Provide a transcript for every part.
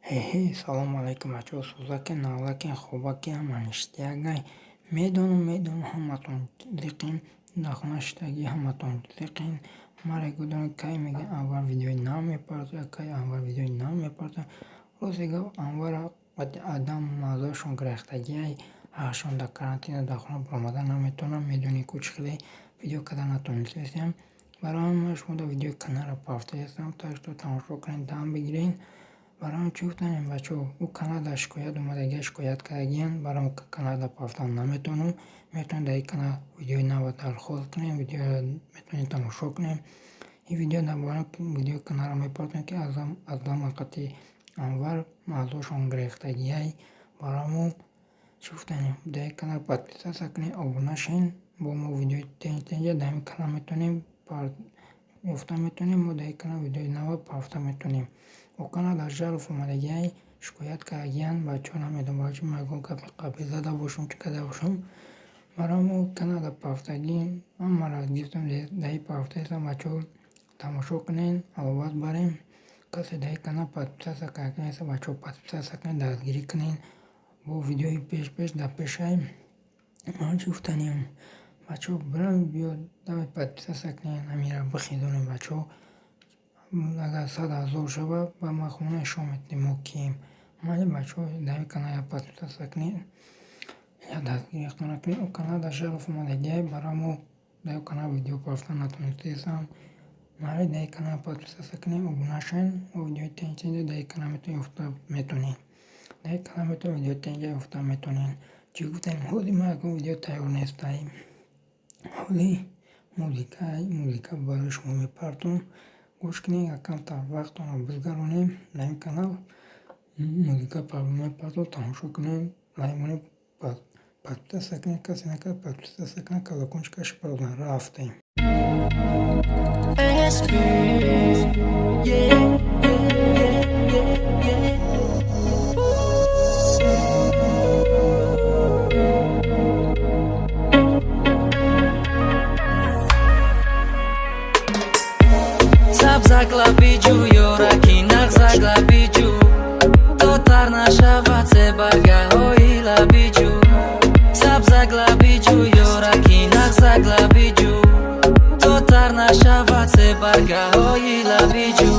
Ҳе-ҳе, салом алайкум, бачаҳо, сӯзакен, навлакен, хобакен, ҳама ништякгай. Медонам, медонам, ҳаматон зиқин, дар хона шиштагӣ ҳаматон зиқин. Маре гудон, кай мегӯян, Анвар видеои нав мепартояд, кай Анвар видеои нав мепартояд. Рости гап, Анвара адам мавзӯашон гирехтагиай, ҳақшон дар карантина дар хона баромада наметавонам, медонӣ ку чӣ хеле видео карда натонистаистем. Барои ҳамин ман шумо дар видеои каналро партоястам, так что тамошо кунед, дам бигиред. Барои ҳамин чӣ гуфтанем, бачаҳо, ӯ канал дар шикоят омадагия, шикоят кардагиянд, барои канал дар партофтан наметавонам. Метавонед дар ин канал видеои навро дархост кунем, видеоро метавонед тамошо кунем. Ин видео дар бораи видеои каналро мепартоем, ки аз дамақати Анвар мавзӯашон гирехтагиай. Барои ҳамон чӣ гуфтанем, дар ин канал подписаться кунед, обуна шавед, бо мо видеои тенҷ-тенҷа дар ин канал метавонем ёфта метавонем, мо дар ин канал видеои навро партофта метавонем. О канал дар жалоб омадагиай, шикоят кардагиянд, бачаҳо, намедонам барои чӣ, ман ягон гапи қабил зада бошам, чӣ карда бошам. Барои ҳамон канал дар партофтагӣ ҳамаро гирифтам, дар ин партофтаистам, бачаҳо, тамошо кунед, ҳаловат барем. Касе дар ин канал подписаться карда неста, бачаҳо, подписаться кунед, дастгирӣ кунед. Бо видеои пеш-пеш дар пешаем. Ман чӣ гуфтанем, бачаҳо, бирам биё, давай подписаться кунед, ҳаминро бихезонем, бачаҳо. Агар 100 000 шавад, ба ман хона нишон медиҳем, мо кием. Майли, бачаҳо, дар ин канал як подписаться кунед, як дастгириятонро кунед. О канал дар жалоб омадагиай, барои мо дар ин канал видео партофта натонистаистам. Майли, дар ин канал подписаться кунед, обуна шавед, мо видеои тенҷ-тенҷа дар ин канал метавонед ёфта метавонед. Дар ин канал метавонед видеои тенҷа ёфта метавонед. Чӣ гуфтем, ҳоли ман ягон видео тайёр нестай. Ҳоли музыка барои шумо мепартом. Гӯш кунед, якамтар вақтонро бизгаронем дар ин канал. Музыка мепартом, тамошо кунед, лайк монед, подписаться кунед, касе накард, подписаться кунад, колокольчикашо бизанад. Рафтем. SP, yeah. Сабзак лабиҷӯ, ёраки нағзак лабиҷӯ, то тар нашавад себаргаҳои лабиҷӯ. Сабзак лабиҷӯ, ёраки нағзак лабиҷӯ, то тар нашавад себаргаҳои лабиҷӯ.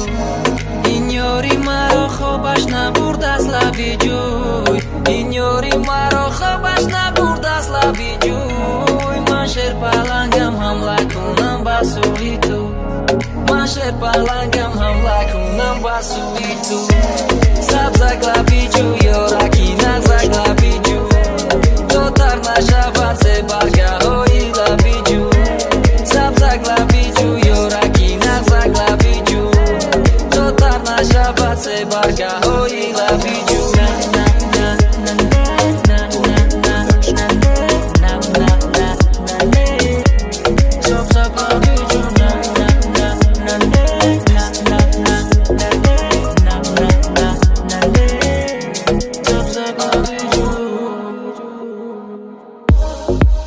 Ин ёри маро хобаш набурдаст лабиҷӯй, ин ёри маро хобаш набурдаст лабиҷӯй. Ман шерпалангам, ҳамла кунам ба сӯи ту, ман шерпалангам, ҳамла кунам ба сӯи ту. Сабзак лабиҷӯ, ёраки нағзак лабиҷӯ, то тар нашавад себаргаҳои лабиҷӯ. Сабзак лабиҷӯ, ёраки нағзак лабиҷӯ, то тар нашавад себаргаҳои лабиҷӯ. На на на на на на на на на на на на не. Сабзак лабиҷӯ, на на на на на на на на на на на на не. Сабзак лабиҷӯ.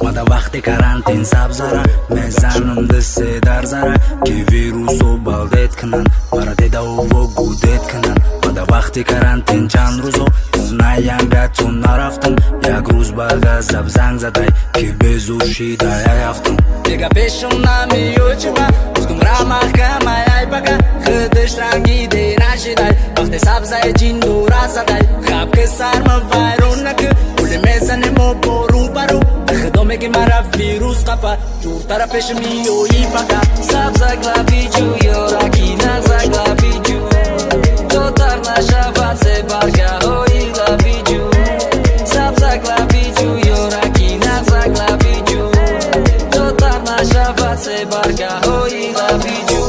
Мада вақти карантин сабзара мезанам диссе дар зара, ки вирусо балдет кунанд, мара дедаово гудет кунанд. Мада вақти карантин чанд рӯзо хонаянгатон нарафтам. Як рӯз ба ғазаб занг задай, ки безур шидай аяфтам. Дега пешум намеёй, чуба гуфтум рамахкамай, ай бага худаш рангиде нашидай. Вақте сабзаи ҷиндура задай, хаб ки сарма вайрон накӣ, пуле мезанемо бо рӯбарӯ. Худо меги мара вирус қапа, ҷуртара пеши миёи бага. Сабзак лабиҷӯ, ёраки нағзак лабиҷӯ, то тар нашавад себаргаҳои лабиҷӯ. Сабзак лабиҷӯ, ёраки нағзак лабиҷӯ, то тар нашавад себаргаҳои лабиҷӯ.